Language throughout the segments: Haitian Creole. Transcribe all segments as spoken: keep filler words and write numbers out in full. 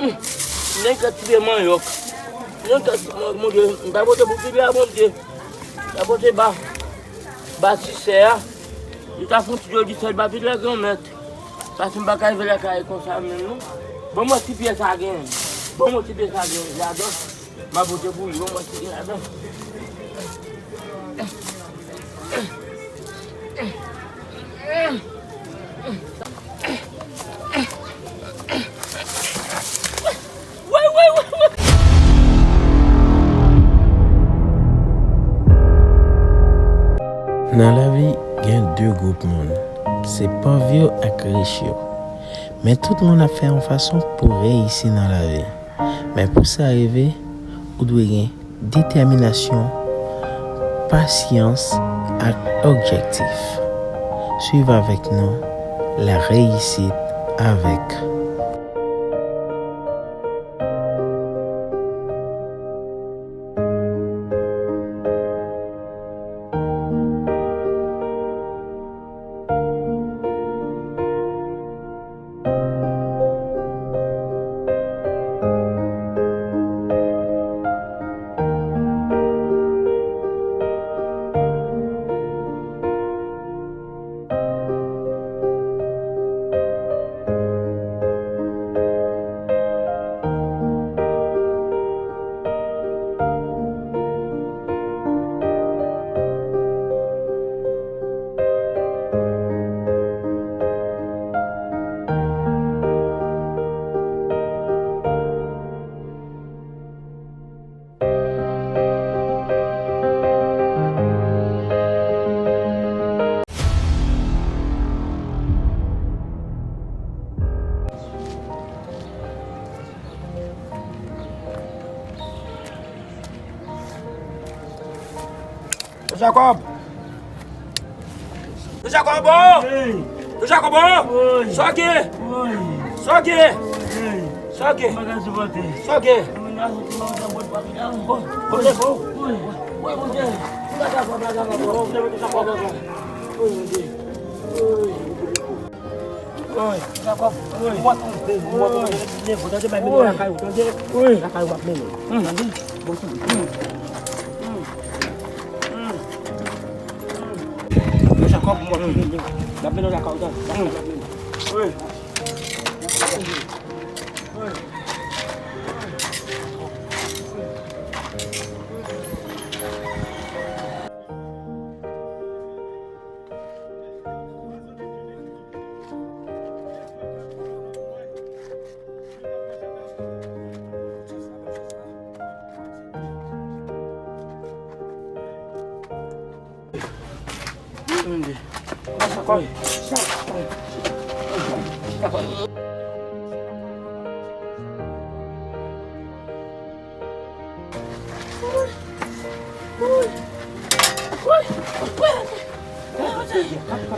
Nèg ka tiye manyòk. Nèg ka tiye manyòk, Bondye. M ta pote pou piga, Bondye. M ta pote ba, ba ti sè a. Li ta fon ti dlo disèl ba piga granmèt. Paske m pa ka rive lakay konsa menm, non. Ban mwen ti pyè sa gen. Ban mwen ti pyè sa gen ladan. M a pote pou li, ban mwen ti gen ladan. Nan lavi, gen de gwoup moun. Se pòv yo ak rich yo. Men tout moun ap fè yon fason pou reyisi nan lavi. Men pou sa rive, ou dwe gen detèminasyon, pasyans ak objektif. Swiv avèk nou La Réussite avec. Jacob! Jacob, oh! Jacob, oh! Soke! Soke! Soke! Soke! Jacob, m ap mennen. M ap mennen lakay ou, tande.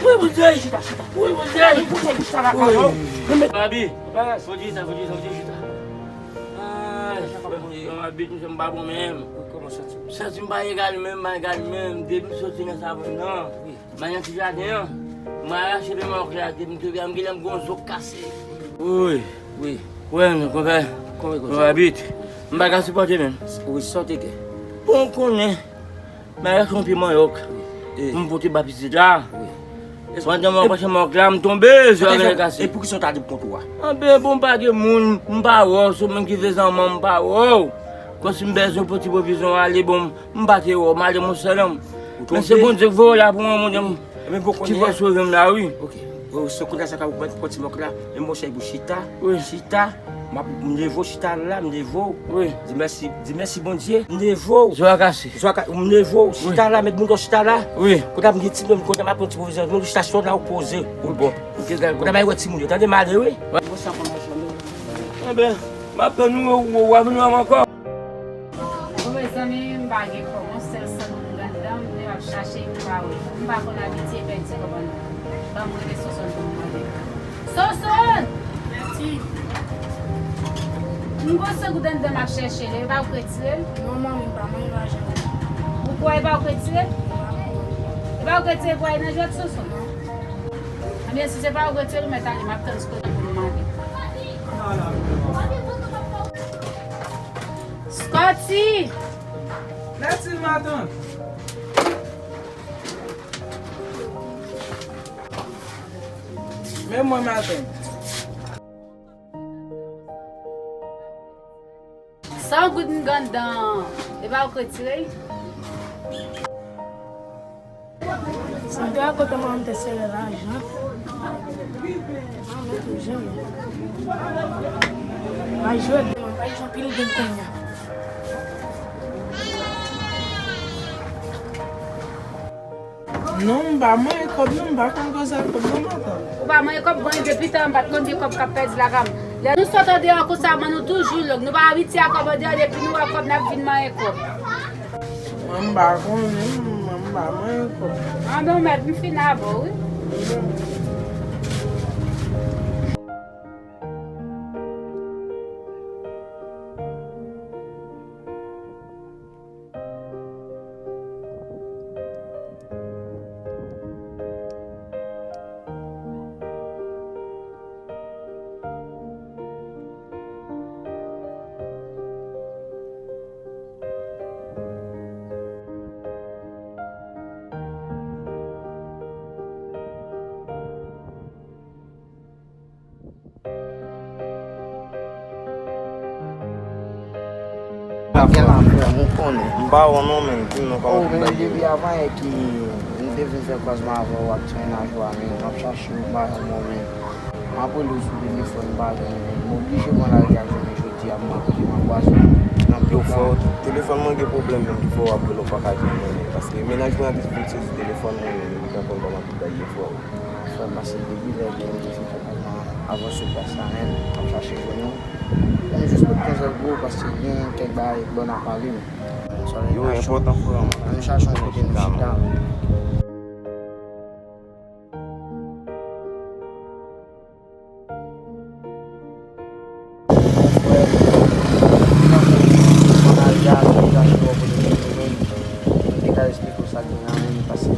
Wi, Bondye! Wi, Bondye! Wi, Bondye! Babi, fò chita, fò chita, fò chita. Ay, Babi, misye m pa bon menm. Santi m pa egal menm, pa egal menm. Depi m soti nan savann nan. Mwen nan ti jaden an, mwen rache men mwen klate, m twouve m genlè m gon zo k kase. Wi, wi. Wè, non, konpè. Konpè, konpè. Abit. M pa ka sipòte menm. Wi, sa w te gen? Bon, w konnen, mwen rache yon pye manyòk. Wi. Pou m pote ba pitit la. Wi. Pandan mwen rache manyòk la, m tonbe, zo a genlè kase. E poukisa w ta di m kont ou a? Anben, bon, m pa gen moun, m pa wè w, se ou menm ki vle zanmi m, m pa wè w. Kòmsi m bezwen pou ti pwovizyon ale, bon, m pa te wè w, m ale m yon sèl an. Men se Bondye k voye w la pou mwen, Bondye m. Ki fò sove m la, wi. Ok. Wi, wi, se kounye a sa ka ou pran ti mòk la. Men bon, chèy pou chita. Wi. Chita. M ap, m leve w chita la, m leve w. Wi. Di mèsi, di mèsi Bondye. M leve w. Zo a kase. Zo a ka-, m leve w chita la, met moun chita la. Wi. Kounye a m gen timoun, kounye a m ap pran ti pwovizyon. Moun chita sou la ou poze. Ou bon. Kounye a m al wè timoun yo. Tande m ale, wi. Wi. Bon, sa pou machann yo. Enben, m ap tann ou, ou, ou, w a vin wè m ankò. Bon, mezanmi, m pa gen kòb, yon sèl sant moun anndan, m te ap chache, m pa wè. M pa konn abitye pèdi kòb anndan. Ban m rele Sonsonn pou m mande. Sonsonn! Mèsi. M gon san goud anndan m ap chèche l, e pa ou k retire l? Non, manmi, m pa manyen lajan. Ou kwè e pa ou k retire l? Non, manmi. E pa ou k retire pou al nan jwèt, Sonsonn? Non. Ebyen, si se pa ou k retire l, ou mèt ale, m ap tann sou kote pou nou mande. Ou pa gen moun, ou pa Sòti! Mèsi, matant. Men mwen, matant. San goud m gen anndan an, e pa ou k retire l? Sandra, kote mwen te sere lajan. Mwen tou jwenn. Mwen jwe, mwen pa jwenn pil goud kounye a. Non, m pa manyen kòb non, m pa konn koze ak kòb non, matant. Ou pa manyen kòb, bon, depi tan an, m pa t konn gen kòb k ap pèdi lakay m. Lè nou sot andeyò konsa, men nou toujou long. Nou pa abitye a kòb andeyò, depi nou wè kòb, n ap vin manyen kòb. Mwen, m pa konnen, mwen, m pa manyen kòb. An, bon, mèt, m fin avè w, wi. Gen la frè m, ou konnen. M pa wè w non, men, di m non, kòman pou bagay yo ye? Depi avan yè ki m te vin fè kwazman avè w ak ti mennaj ou a, men, m ap chache w, m pa janm wè w, men. M ap rele w sou telefòn, m pa jwenn ou, men. M oblije pran lari a jounen jodi a, m ap rele, m ap kwaze w nan pil tan. Yo, frè, telefòn mwen gen pwoblèm, men, ki fè w ap rele w pa ka jwenn mwen, men. Paske mennaj mwen an te vin sezi telefòn mwen, men, li pa konn kòman pou bagay yo ye, frè. Frè m, pase depi lè ke m te fin fè kòman avanse plas la, men, m ap chache jwenn ou. Mwen jis pot konsèy pou ou, paske gen kèk bagay bòn a pale, men. Yo, enpòtan, frè m. Ann chache yon kote nou chita. Mon frè, mwen nan fè mennaj la, mwen chache wè kote pou nou jwenn. Mwen te ka eksplike w sa k gen la menm, paske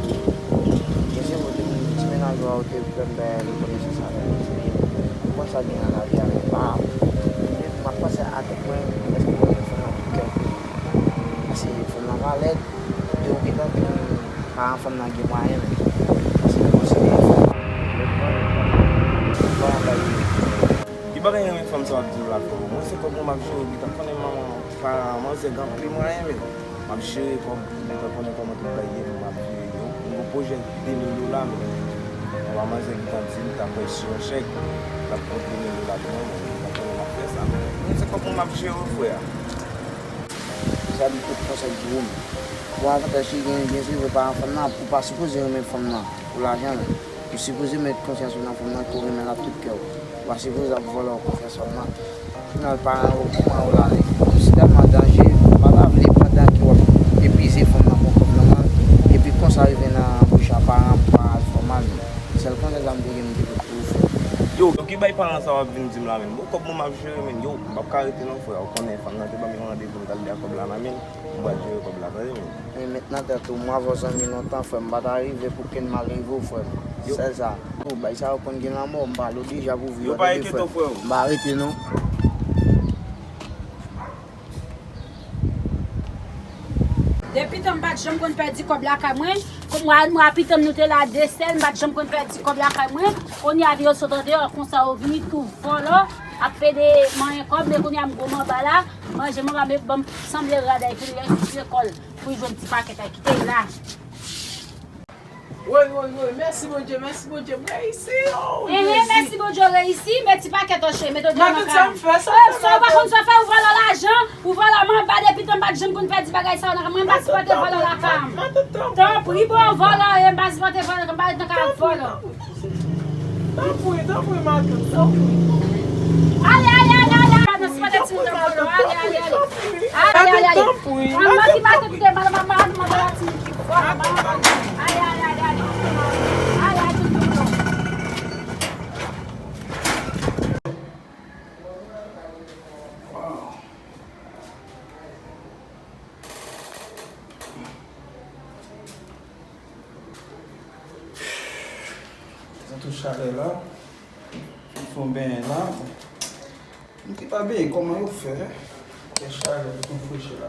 gen se kote ti mennaj ou a ou te fè m bay rekonesans avè l, paske ou konn sa k gen nan lavi a, men pa m ap panse a tèt mwen, èske mwen te fè nan tout kè w pou li? Paske fanm nan pa lèd, e ou gentan di m paran fanm nan gen mwayen, men paske m konsidere fanm nan pa yon bagay. Ki bagay renmen fanm sa w ap di m la, frè? Mwen se kòb mwen m ap jere, ou gentan konnen manman, paran manzè gen anpil mwayen, men m ap jere kòb, ou gentan konnen kòman tout bagay ye, men m ap jere yo. M gon pwojè de mil dola, men papa manzè gentan di m ta pral si yon chèk, l ap pran de mil dola pou mwen, men ou gentan konnen m ap fè sa. Mwen se kòb mwen m ap jere, frè. Sa di tout konsèy pou ou menm. Bon, avantaj ki gen, byen si ou vle paran fanm nan, ou pa sipoze renmen fanm nan pou lajan l. Ou sipoze met konfyans ou nan fanm nan, ke w renmen l ak tout kè w. Ou pa sipoze ap vòlò konfyans fanm nan. Final, paran yo pran ou la, men si tèlman danje, m pa ta vle pandan ke w ap epize fanm nan pou kòb nòmal, epi konsa rive nan bouch a paran pou pa al fè w mal, men sèl konsèy sa m te gen, m te pou ou fè. Yo, yo, ki bay paran sa w ap vin di m la menm? Bon, kòb mwen m ap jere, men yo, m p ap ka rete non, frè. Ou konnen, fanm nan te ban m yon randevou, m t al di a kòb la nan men l, m pral jere kòb la, tande, men. Men met nan tèt ou, m avè w zanmi lontan, frè m, m pa ta rive pou kenn mal rive w, frè m. Yo. Sèl sa. Yo, bay sa yo konn gen lanmò, m pale w deja pou vi w, tande, frè m. Yo, pa enkyete w, frè m. M pa rete non. Depi tan m pa t janm konn pèdi kòb lakay mwen, mwen, mwen ak pitit mwen nou te la de sèl, m pa t janm konn pèdi kòb lakay mwen. Kounye a vin yo sot andeyò, konsa yo vini tou vòlò, ap pede manyen kòb, men kounye a m gwo manba la, manje manba, men ban m sanble rad a epi l resi lekòl pou l jwenn ti pakèt a kite l la. Woy, woy, woy, mèsi Bondye, mèsi Bondye, m reyisi, oh, Jezi. Mèsi Bondye, w reyisi, men ti pakèt, oh, cheri, mete w deyò nan kay la. Sa w pa konn sa w fè, ou vòlò lajan, ou vòlò manba, depi tan m pa t janm konn pèdi bagay sa yo nan kay mwen, m pa sipòte vòlò lakay m. Tanpri, bon, vòlò, e m pa sipòte vòlò, m pa ret nan kay ak vòlò. Tanpri, tanpri, matant, tanpri. Ale, ale, ale, ale, ale, ale, ale, ale, ale, ale, ale. Ay, ay, ay, ay. Tanpri. Mwen ki matant, kite, mwen, mwen, mwen, mwen, mwen, mwen, mwen, mwen, mwen. Ay, ay, ay, ay. Ay, ay, tout moun. Wow. Sa tou chalè la. Fin fè yon benyen la. M te pa benyen, kòman yo fè? Fè chalè, tout yon frechè la.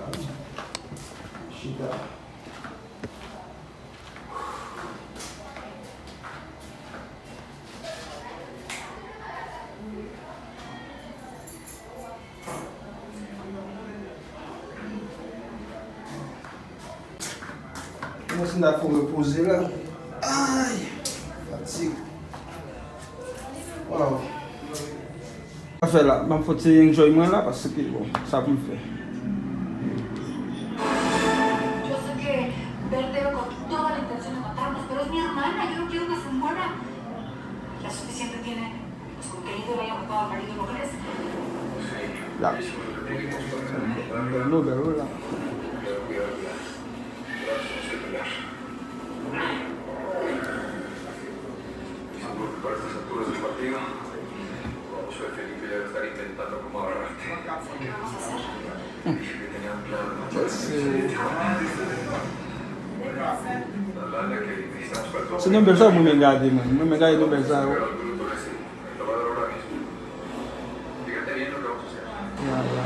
Chita. Kòmanse m ta fè repoze la. Ay, fatig. Waw. Sa fè la, m ap fè ti enjoy mwen la, paske, bon, sa pou m fè. Yo sé que Bert te ve con toda la intención de matarnos, pero es mi hermana, yo no quiero que se muera. La suficiente tiene, pues con que Ido le haya matado al marido, ¿no crees? La. Bèl nouvèl, wi la. Se nouvèl sa mwen renmen gade, mwen. Mwen renmen gade nouvèl sa yo. Ya, ya.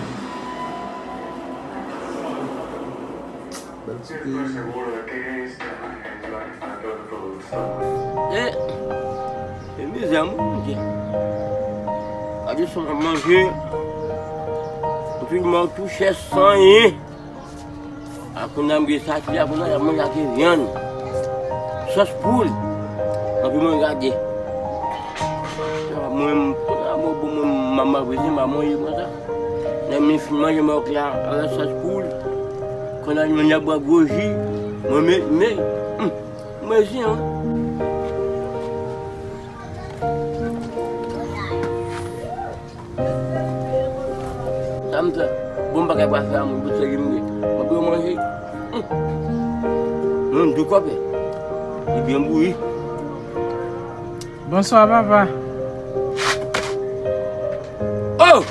Bèl ti peyi. E, e mizè, mon Bondye. Gade sa m ap manje. Epi mò tou chèch san anyen. A kounye a m gen sati la, kounye a y ap manje ak vyann. Sòs poul. Anpi mwen gade. Mwen, kounye a mwen bon, mwen, m ap manje, m ap manje konsa. Lè m fin manje mòk la, avèk sòs poul. Kounye a mwen ap bwè gwo ji. Mwen, men, men, hmm, mwen zen, wi. Sa m fè? Bon bagay pou afè a moun, pou seri m ye. Mwen pou yo manje. Hum. Mwen m dou kòpè. Li byen bouyi. Bonswa, papa. Oh!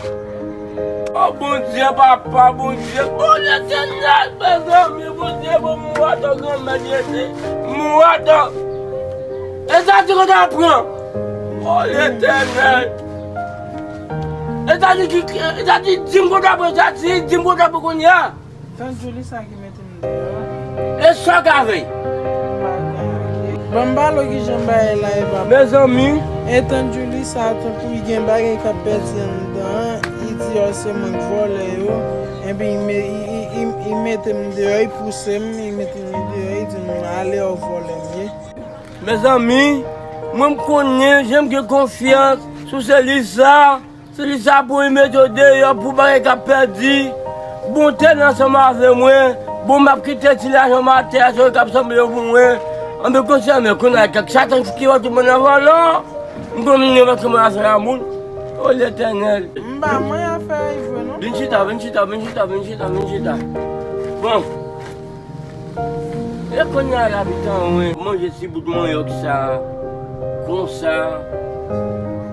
Oh, Bondye, papa, Bondye, Bondye, Letènèl, mezanmi, Bondye, bon, mwen atò granmèt, mwen atò. E sa di kote a pran? Oh, Letènèl. E sa di ki, e sa di di m kote a pran, sa di di m kote a pran kounye a. Tant Julissa ki mete m deyò. E sa w ka fè? M pa gen anyen. Ban m pale w kijan bagay la ye, papa. Mezanmi. E tant Julissa, tankou li gen bagay k ap pèdi anndan an, li di, oh, se mwen k vòlè yo. Epi li me-, li, li, li, li mete m deyò, li pouse m, li mete m deyò, li di m, ale, w vòlè m ye. Mezanmi, mwen m konnen, jan m gen konfyans sou Celissa. Se li sa pou li mete w deyò pou bagay k ap pèdi. Bonte nan ansanm avè mwen. Bon, m ap kite ti lajan m atè a, se yo k ap sanble yo pou mwen. Anben, konsa, men kounye a, kèk satan ki wè tout moun nan vòlò. M konn mwen nan vòlò moun. O Letènèl. M pa mwen afè a vre, non. Vin chita, vin chita, vin chita, vin chita, vin chita. Bon. E kounye a la, pitan, wi, manje ti bout manyòk sa, konsa,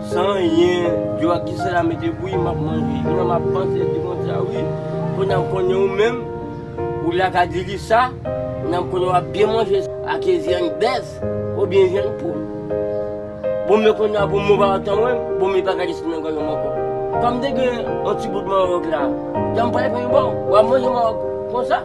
san anyen, dlo ak disèl la mete bouyi, m ap manje. Jounen m ap panse, di konsa, wi, kounye a m konnen ou menm, ou la ka di li sa, kounye a m konnen w ap byen manje ak vyann bèf oubyen vyann poul. Bon, men kounye a pou mwen pa antan mwen, bon, men pa gade si nan gòj mwen ankò. Kòm te gen yon ti bout manyòk la, jan m pral fè yon bon, w ap manje manyòk konsa?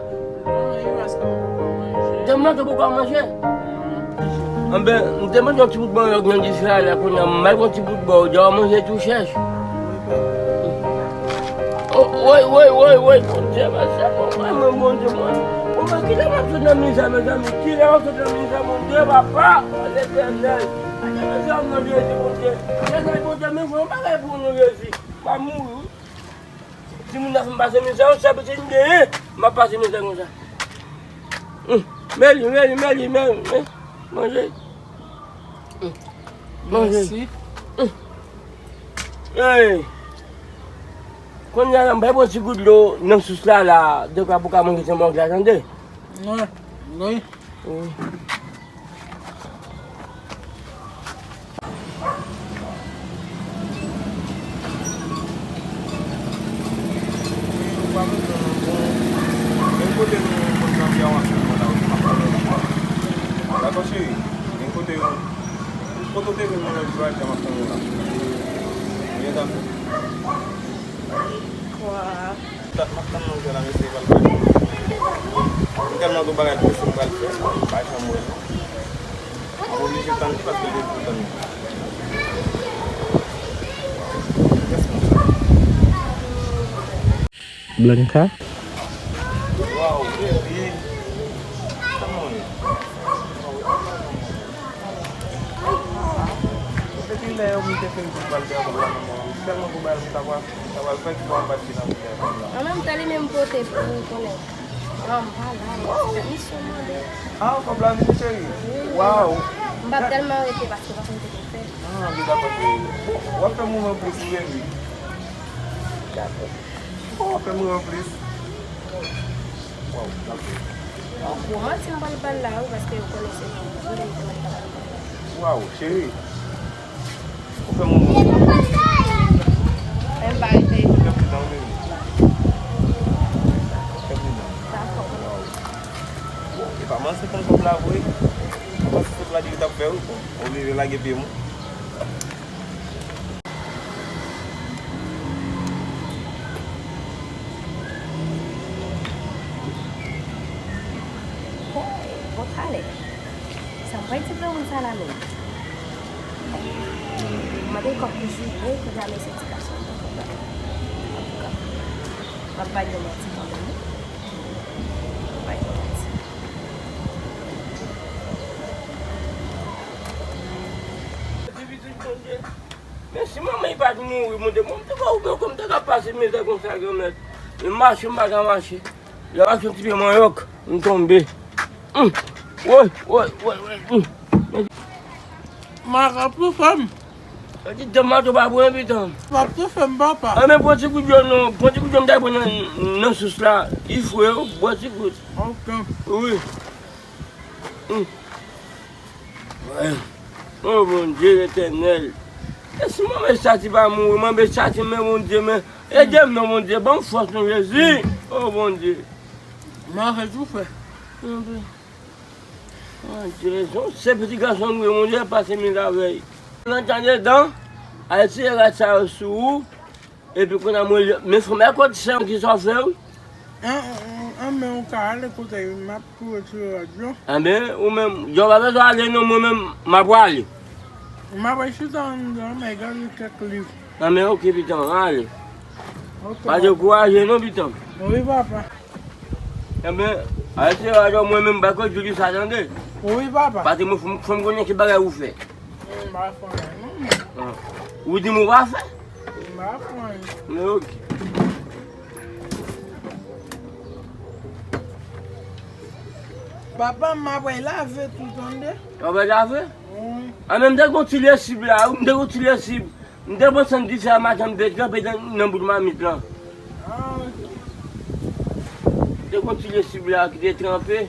Non, e rès ke m poko manje. Te manje poko manje? Non. Anben, m te manje yon ti bout manyòk nan dife a la, kounye a m bay yon ti bout ba w, di w manje tou chèch. Wi, papa. Oh, woy, woy, woy, woy, Bondye, mèsi, bon, mwen, mwen, Bondye, mwen. Bon, men kilè m ap sot nan mizè, mezanmi? Kilè m ap sot nan mizè, Bondye, papa? O Letènèl. Gade mizè m nan Jezi, Bondye. Jezi, Bondye, men fè yon bagay pou nou, Jezi. M ap mouri, wi. Timoun nan fè m pase mizè, yon sèl pitit m genyen, m ap pase mizè konsa. Hum, men li, men li, men li, men, men, manje. Hum, manje. Mèsi. Hum. Hey. Kounye a la, m bay bon ti gout dlo nan sous la, la, dekwa pou ka manje ti mòg la, tande? Wi, wi. Wi. Dakò, cheri. Men kote yo, kote w te vin nan lòt jou a, jan m ap tann ou la. Ou ye dakò? Kwa. Dat m ap tann nan jwè la, mesye, pral fè. M tèlman gen bagay prese m pral fè, m pa janm wè l non. M oblije tann li paske l te di m tann li. Kès konsa? Blanca? Wow, baby. Kòman w ye? Depi lè yo m te fin di m pral fè kòb la nan men w, m tèlman gen bagay m ta pral, m ta pral fè ki fè w ap bat pye nan koulè kòb la. An menm tan, li menm pote pou ou konnen. An, m pa la, m ti misyon mande. Ah, kòb la vini, cheri? Wi, wi. Waw. M p ap tèlman rete paske pa konn kote m fè. Ah, gen dakò, cheri. Bon, w ap fè m rive plis, wi, baby. Dakò. Oh, fè m rive plis. Waw, dakò. Bon, manti m pral ba l la, wi, paske yo konnen se mwen menm ki mèt travay. Waw, cheri. Ou fè m rive. Envite. Fè m ti tann, baby. Fè m ti tann. Dakò. Waw. Bon, e pa manti konn kòb la vre. Ou panse se blayi li t ap fè, wi. Bon, oblije lage pye m. Hey, bon talè. Sa m pral di granmoun sa la menm? Mande kòb pou jounen, kounye a men se ti gason an pran kòb la. Antouka, m ap ba l yon manti kanmenm, wi. M ap ba l yon manti. Men si manman li pa t mouri, Bondye, mwen, m te ka oubyen kòm m te ka pase mizè konsa, Granmèt. Men mache, m pa ka mache. Lè m mache yon ti pye manyòk, m tonbe. Hum. Woy, woy, woy, woy, hum. Maka pou fè m. Yon ti dam mato pa bon, epi tan. P ap toufe m, papa. An, men pran ti kout dlo non, pran ti kout dlo m ta pran nan, nan sous la. Li fre, wi, bwè ti kout. Ok. Wi. Hum. Oh, Bondye Letènèl. E si manman Sati pa mouri, manman Sati, men Bondye, men ede m non, Bondye, ban m fòs non, Jezi. Oh, Bondye. Mwen fè tou fè. Bondye, se yon sèl pitit gason m gen, Bondye, pase mizè avè l. Nan tan dedan, al tire rad sa yo sou ou. Epi kounye a mwen, men fanm, e kot sèm ki sa w fè, wi? An, an, an, men ou ka ale kote m ap kouri tire rad yo. Anben, ou menm, Djòb pa bezwen ale non, mwen menm, m ap prale. M ap al chita anndan, m al gade kèk liv. Anben, oke, pitan, ale. Ok, papa. Pa dekouraje non, pitan. Wi, papa. Anben, al tire rad yo, mwen menm, m pa ko di li sa, tande? Wi, papa. Paske mwen, fò m, fò m konnen ki bagay ou fè. M pa fè anyen, non. Ah. Ou di m ou pa fè? M pa fè anyen. Men oke. Papa, m ap al lave tou, tande? W ap al lave? Wi. Ah, men m te gon ti lesib la, wi, m te gon ti lesib. M te pran sann dife a maten, m te tranpe nan, nan bout mamit lan. Ah, ok. M te gon ti lesib la ki te tranpe.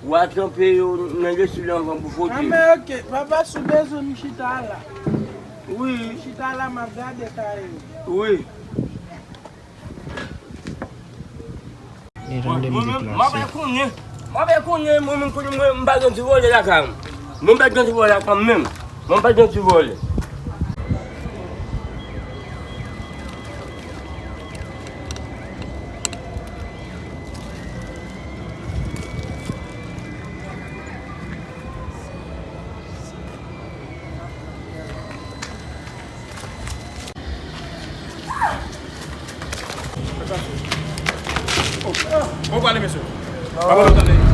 Ou a tranpe yo nan lesib la anvan pou fwote. Anben, ok. Papa, si w bezwen m chita la. Wi. M chita la, m ap gade kay ou. Wi. E jan de mizik la se. Mwen menm, mwen pa konnen. Mwen pa konnen, mwen menm konnen mwen, m pa gen ti vòlè lakay mwen. Mwen pa gen ti vòlè lakay mwen menm. Mwen pa gen ti vòlè. Bon, pale, mesye. Papa, nou tande.